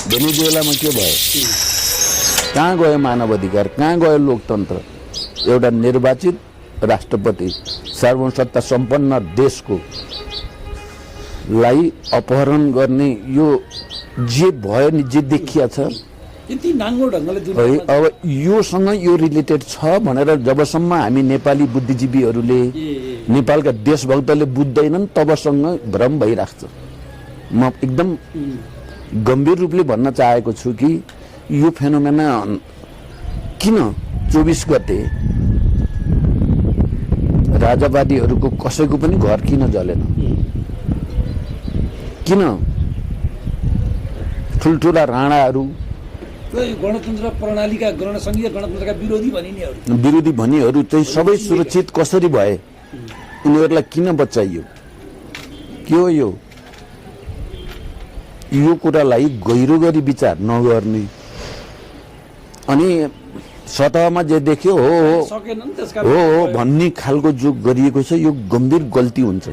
भेनेजुएलामा के भयो? कहाँ गयो मानव अधिकार? कहाँ गयो लोकतन्त्र? एउटा निर्वाचित राष्ट्रपति सार्वभौमसत्ता सम्पन्न देशको लाई अपहरण गर्ने यो जे भयो नि, जे देखिया छ यति नाङ्गो ढङ्गले है। अब योसँग यो रिलेटेड छ भनेर जबसम्म हामी नेपाली बुद्धिजीवीहरूले, नेपालका देशभक्तले बुझ्दैनन् तबसँग भ्रम भइराख्छ। म एकदम गम्भीर रूपले भन्न चाहेको छु कि यो फेनोमेना किन 24 गते राजावादीहरूको कसैको पनि घर किन जलेन? किन ठुल्ठुला राणाहरू गणतन्त्र प्रणालीका संघीय गणतन्त्रका विरोधी भनिहरू चाहिँ सबै सुरक्षित कसरी भए? उनीहरूलाई किन बचाइयो? के हो यो कुरालाई गहिरो गरी विचार नगर्ने अनि सतहमा जे देख्यो हो भन्ने खालको जो गरिएको छ यो गम्भीर गल्ती हुन्छ।